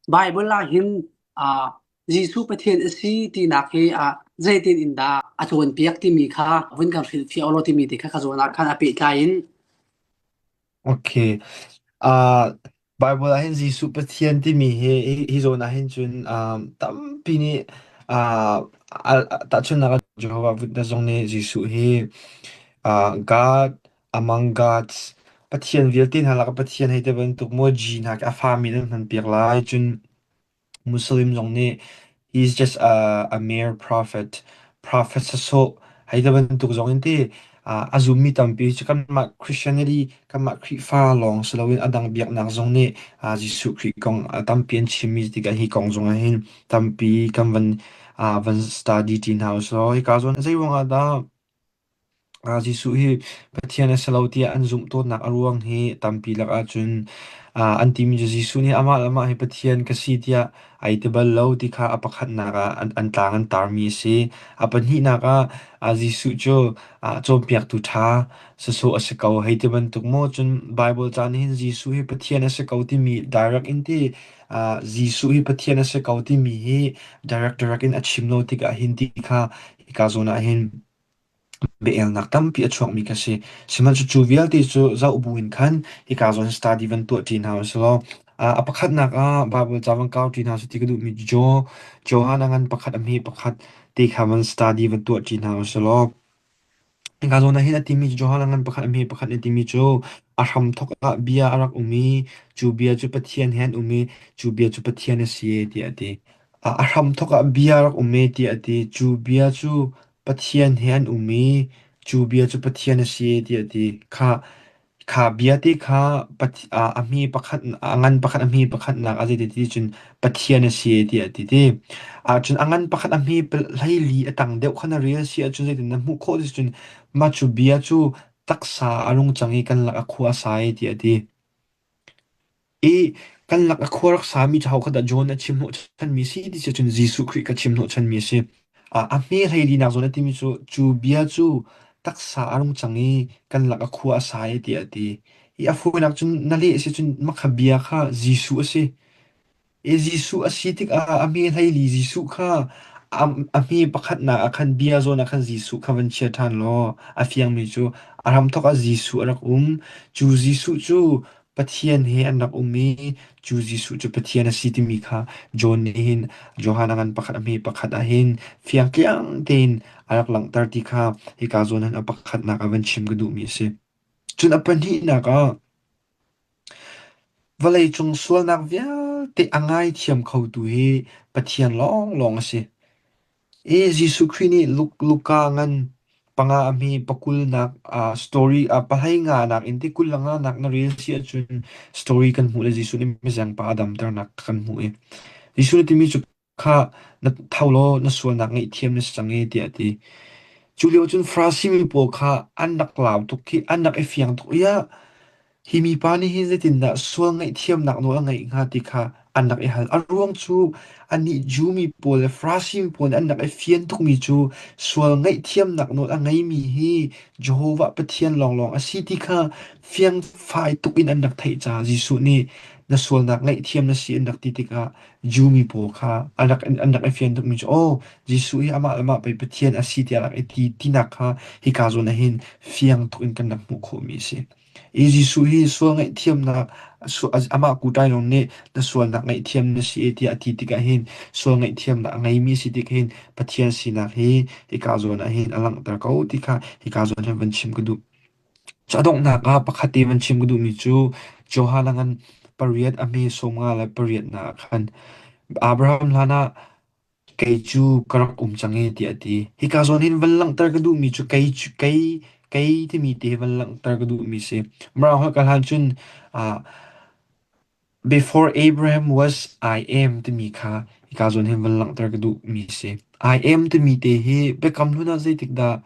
Bible ah hin Jesuh Pathian a si tinak hi zeitin in dah a cawnpiak timi kha vun kan hrilhfiah ulaw timi te kha ka zawn ah khan a pehtlai in. Okay. Uh, Bible ah hin Jesuh Pathian timi hi hi zawn ah hin cun tampi nih uh, tahchunhnak ah Jehovah Witness zong nih Jesuh hi God among gods Pathian vialte hna lakah Pathian hei ti bantuk maw G hna khi a fami nan hmanpiak lai cun Muslim zong nih he's just a mere prophet, prophet sawsawh hei ti bantuk zong in ti a zummi tampi cu kanmah Christianity, kanmah Khrihfa lawng si loin a dang biaknak zong nih Jesuh Khrih kong tampi an chimmi tikah hi kong zong ah hin tampi kan van study ṭi hna usih. Hika zawn zei ruangah dah Jesuh hi Pathian a si lo tiah an zumh tawnnak a ruang hi tampi lakah cun an timi cu Jesuh nih amah le amah hi Pathian ka si tiah ai ti bal lo ti kha a pakhatnak ah an tlang an tarmi a si. A pahnihnak ah Jesuh cu cawnpiaktu ṭha sawsawh a si ko hei ti bantuk maw cun Baibal ca nih hin Jesuh hi Pathian a si ko timi direct in ti Jesuh hi Pathian a si ko timi hi direct direct in a chim lo tikah hin ti kha hika zawn ah hin Biaelnak tampi a chuakmi ka si. Sihmanhsehlaw cu vialte cu zoh buin khan hika zawn study van tuah ṭi hna usih law a pakhatnak ah Baibal ca van kau ṭi hna usih ti ka duhmi cu Johan a ngan pakhat a hme pakhat te kha van study van tuah ṭi hna usih law hika zawn ah hin a timi cu Johan a ngan pakhat a hme pakhat a timi cu a hramthawk ah bia a rak um i cu bia cu Pathian he an um i cu bia cu Pathian a si tiah a ti. A hramthawk ah bia a rak um i tiah a ti. Cu bia cu Pathian he an um i cu bia cu Pathian a si tiah a ti. Kha bia te kha a hme pakhat, a ngan pakhat a hme pakhatnak a zeiti ti cun Pathian a si tiah a ti ti. Ahcun a ngan pakhat a hme hleili a tang deuh kha na rel si ahcun zeitin na hmuh khawh ti cun mah cu bia cu taksa a rung cang i kan lak a khua a sai tiah a ti. I kan lak a khua rak sami cu ho dah John a chim hnawhchanmi si ti si cun Jesuh Khrih ka chim hnawhchanmi a si. A hme hleilinak zawn a timi cu cu bia cu taksa a rung cang i kan lak a khua a sai tiah a ti. I a fawinak cun na leh si cun makha bia kha Jesuh a si. I Jesuh a si tikah a hme hleili Jesuh kha a hme pakhatnak ah khan bia zawn ah khan Jesuh kha van chia ṭhan law a fiangmi cu a hramthawk ah Jesuh a rak um. Cu Jesuh cu Pathian he an rak um i cu Jesuh cu Pathian a si timi kha John nih hin Johan a ngan pakhat a hme pakhat ah hin fiangtliang tein a rak langhter ti kha hika zawn hin a pakhatnak ah van chim ka duhmi a si. Cun a pahnihnak ah vawleicung sualnak vialte a ngaithiam khotu hi Pathian lawnglawng a si. I Jesuh Khrih nih Luka ngan panga a hmi pakulnak story pahlei nganak in ti kul le nganak na rel si ahcun story kan hmuh le Jesuh nih mizengpa a damternak kan hmuh i Jesuh nih timi cu kha na tho law na sualnak ngaihthiam na si cang i tiah a ti. Cu lio cun Farasi mi pawl kha an rak lau tuk khi an rak i fiang tuk i ah Hi mipa nih hin zeitindah sual ngaihthiamnak nawl a ngeih hnga ti kha an rak i hal. A ruang cu annih Jew mi pawl le Farasi mi pawl nih an rak i fian tukmi cu sual ngaihthiamnak nawl a ngeimi hi Jehovah Pathian lawnglawng a si ti kha fiangfai tuk in an rak theih caah Jesuh nih na sualnak ngaihthiam na si an rak ti tikah Jew mi pawl kha an rak i fian tukmi cu aw Jesuh hi amah le amah pei Pathian a si tiah a rak i ti tinak kha hika zawn ah hin fiang tuk in kan rak hmuh khawhmi a si. I Jesuh hi sual ngaihthiamnak amah kuṭai lawng nih na sualnak ngaihthiam na si tiah a ti tikah hin sual ngaihthiamnak a ngeimi si tik hin Pathian sinak hi hika zawn ah hin a langhter ko ti kha hika zawn hin van chim ka duh. Cu a donghnak ah pakhat te van chim ka duhmi cu Johan a ngan pariat a hme 58 le pariatnak ah khan Abraham hlan ah Kei cu ka rak um cang e tiah a ti. Hika zawn hin van langhter ka duhmi cu kei cu kei kei timi te hi van langhter ka duhmi si. Mirang holh ka hlan cun ah before Abraham was I am timi kha hika zawn hin van langhter ka duhmi si. I am timi te hi Biakam Hlun ah zeitik dah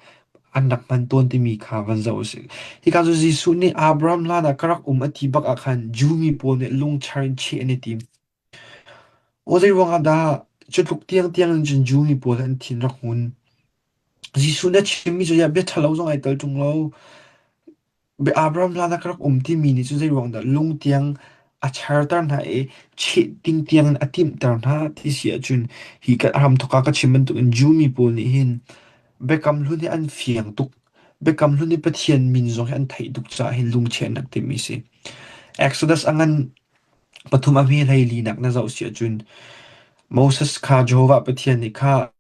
an rak hman tawn timi kha van zoh usih. Hika cu Jesuh nih Abraham hlan ah ka rak um a ti bak ah khan Jew mi pawl nih lungchar in cheh an i tim. Aw zeiruang ah dah cu tluk tiangtiang in cun Jew mi pawl an thin rak hun? Jesuh na chimmi cu bia ṭhalo zong ai tel ṭung lo. Abraham hlan ah ka rak um timi nih cun zeiruang dah lung tiang a charter hna i cheh ding tiangin a timhter hna ti si ahcun hi ka hramthawk ah ka chim bantukin Jew mi pawl nih hin Biakam Hlun hi an fiang tuk. Biakam Hlun i Pathian min zong hi an theih tuk caah hin lungchehnak timi a si. Exodus a ngan pathum a hme hlei linak na zoh si ahcun Moses kha Jehovah Pathian nih kha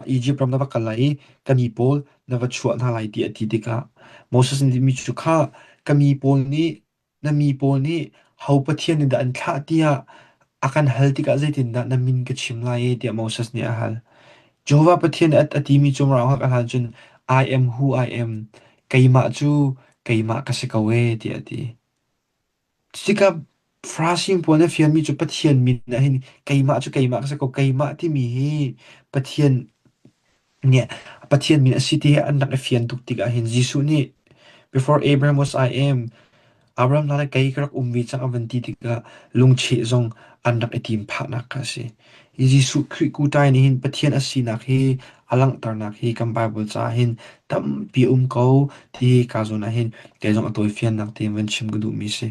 Izipt ram na va kal lai i ka mi pawl na va chuah hna lai ti a ti tikah Moses nih mi cu kha ka mi pawl nih na mi pawl nih ho pathian nih dah an thlah tiah a kan hal tikah zeitindah na min ka chim lai i tiah Moses nih a hal. Jehovah Pathian nih a timi cu mah hlan cun I am who I am keimah cu keimah ka si ko ee tiah a ti. Cutikah Farasi pawl nih fialmi cu Pathian min ah hin keimah cu keimah ka si ko, keimah timi hi Pathian nih Pathian min a si ti hi an rak i fian tuk tikah hin Jesuh nih Before Abraham was I am, Abraham hlan ah kei ka rak um ve cang a van ti tikah lungcheh zong an rak i tim phahnak kha a si. Hi Jesuh Khrih kutai nih hin Pathian a sinak hi a langhternak hi kan Bible caah hin tampi a um ko ti ka zawn ah hin kei zong a tawifiannak tein van chim ka duhmi a si.